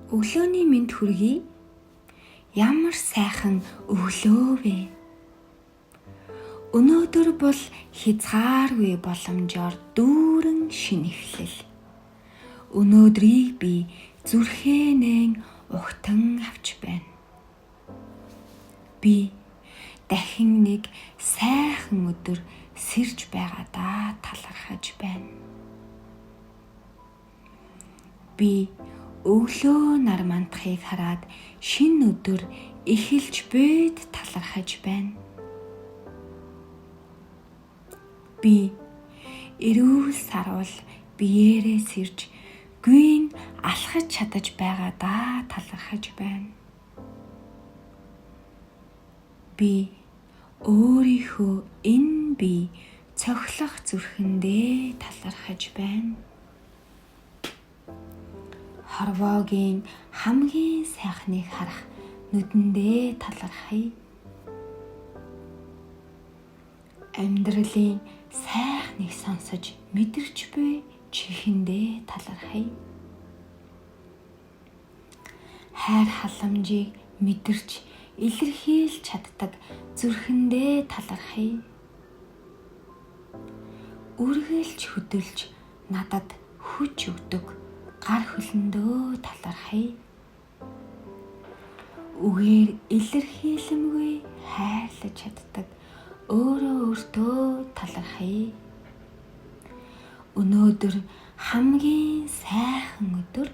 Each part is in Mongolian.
Өглөөний мэнд хүргэе. Ямар сайхан өглөө вэ? Өнөөдөр бол хязгааргүй боломжоор дүүрэн шинэ эхлэл. Өнөөдрийг би зүрхээ нээн угтан авч байна. Би дахин нэг сайхан өдөр сэрж байгаадаа талархаж байна. Би өглөө нар мандахыг хараад шинэ өдөр эхэлж буйд талархаж байна. Би эрүүл саруул биеэрээ сэрж гүйн алхаж чадаж байгаадаа талархаж байна. Би өөрийнхөө энэ бие цохилох зүрхэндээ талархаж байна. Хорвоогийн хамгийн сайхныг харах нүдэндээ талархъя. Амьдралын сайхныг сонсож мэдэрч буй чихэндээ талархъя. Хайр халамжийг мэдэрч илэрхийлж чаддаг зүрхэндээ талархъя. Үргэлж хөдөлж надад хүч өгдөг гар хөлөндөө талархъя. Үгээр илэрхийлэмгүй хайрлаж чаддаг өөрөө өөртөө талархъя. Өнөөдөр хамгийн сайхан өдөр.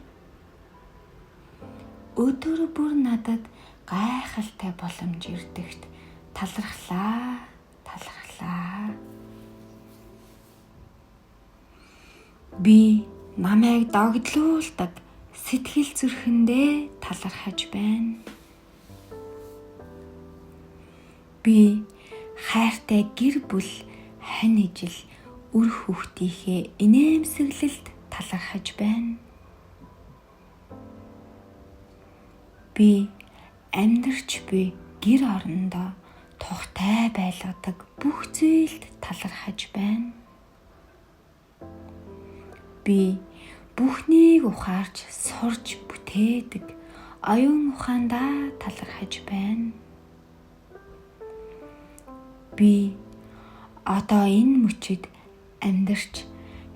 Өдөр бүр надад гайхалтай боломж ирдэгт талархлаа, талархлаа. Би намайг догдлуулдаг сэтгэл зүрхэндээ талархаж байна. Би хайртай гэр бүл, хань ижил, үр хүүхдийнхээ инээмсэглэлд талархаж байна. Би амьдарч буй гэр орондоо тухтай байлгадаг бүх зүйлд талархаж байна. Би бүхнийг ухаарч сурч бүтээдэг оюун ухаандаа талархаж байна. Би одоо энэ мөчид амьдарч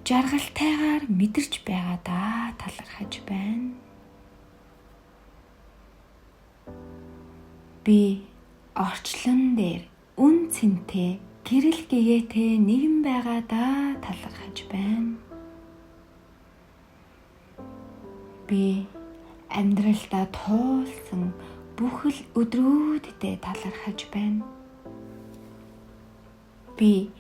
жаргалтайгаар мэдэрч байгаадаа талархаж байна. Би орчлон дээр үн цэнтэй гэрэл гэгээтэй нэгэн байгаадаа талархаж байна. Би амьдралдаа туулсан бүхэл өдрүүдэдээ талархаж байна. Би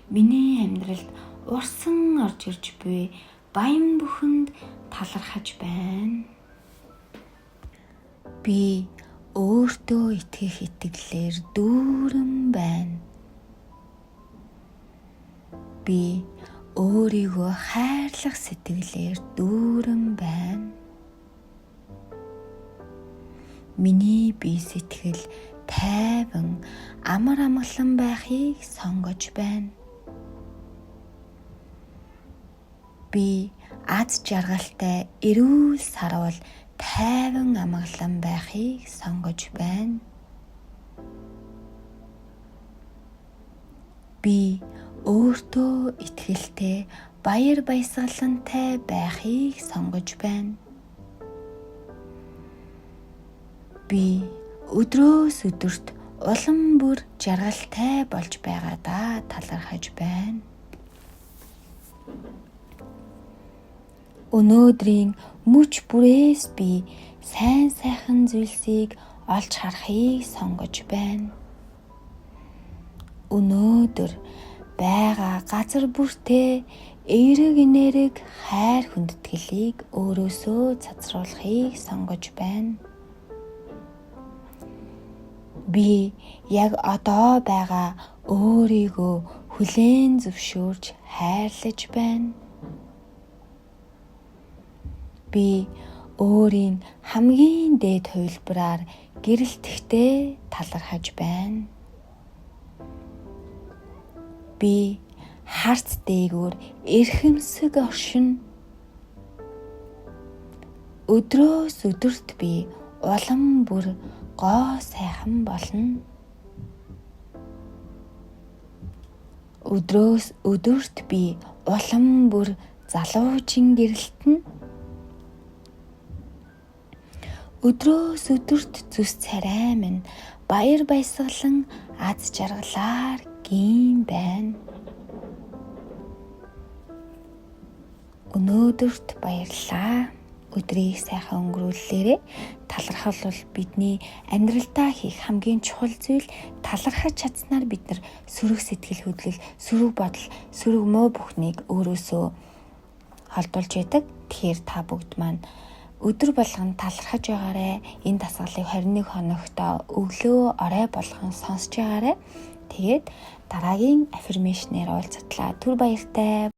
миний амьдралд урсан орж ирж буй баян бүхэнд талархаж байна. Би өөртөө итгэх итгэлээр дүүрэн байна. Би өөрийгөө хайрлах сэтгэлээр дүүрэн байна. Миний бие сэтгэл тайван амар амгалан байхыг сонгож байна. Би аз жаргалтай эрүүл саруул тайван амгалан байхыг сонгож байна. Би өөртөө итгэлтэй баяр баясгалантай байхыг сонгож байна. Би өдрөөс өдөрт улам бүр жаргалтай болж байгаадаа талархаж байна. Өнөөдрийн мөч бүрээс би сайн сайхан зүйлсийг олж харахыг сонгож байна. Өнөөдөр байгаа газар бүртээ эерэг энерэг хайр хүндэтгэлийг өөрөөсөө цацруулахыг сонгож байна. Би яг одоо байгаа өөрийгөө хүлээн зөвшөөрч хайрлаж байна. Би өөрийн хамгийн дээд хувилбараар гэрэлтэхдээ талархаж байна. Би харц дээгүүр эрхэмсэг оршин. Өдрөөс өдөрт би улам бүр гоо сайхан болно. Өдрөөс өдөрт би улам бүр залуучин гэрэлтэнэ. Өдрөөс өдөрт зүс царай минь баяр баясгалан аз жаргалаар гин байна. Өнөөдөрт баярлалаа. Өдрийг сайхан өнгөрүүллээрээ. Талархал бол бидний амьдралдаа хийх хамгийн чухал зүйл. Талархаж чадсанаар бид нар сөрөг сэтгэл хөдлөл, сөрөг бодол, сөрөг муу бүхнийг өөрөөсөө холдуулж байдаг. Тэгэхээр та бүгд маань өдөр болгон талархаж байгаарай. Энэ дасгалыг 21 хоногт өглөө орой болгон сонсож байгаарай. Тэгээд дараагийн affirmation-ээр уулзтлаа. Түр баяртай.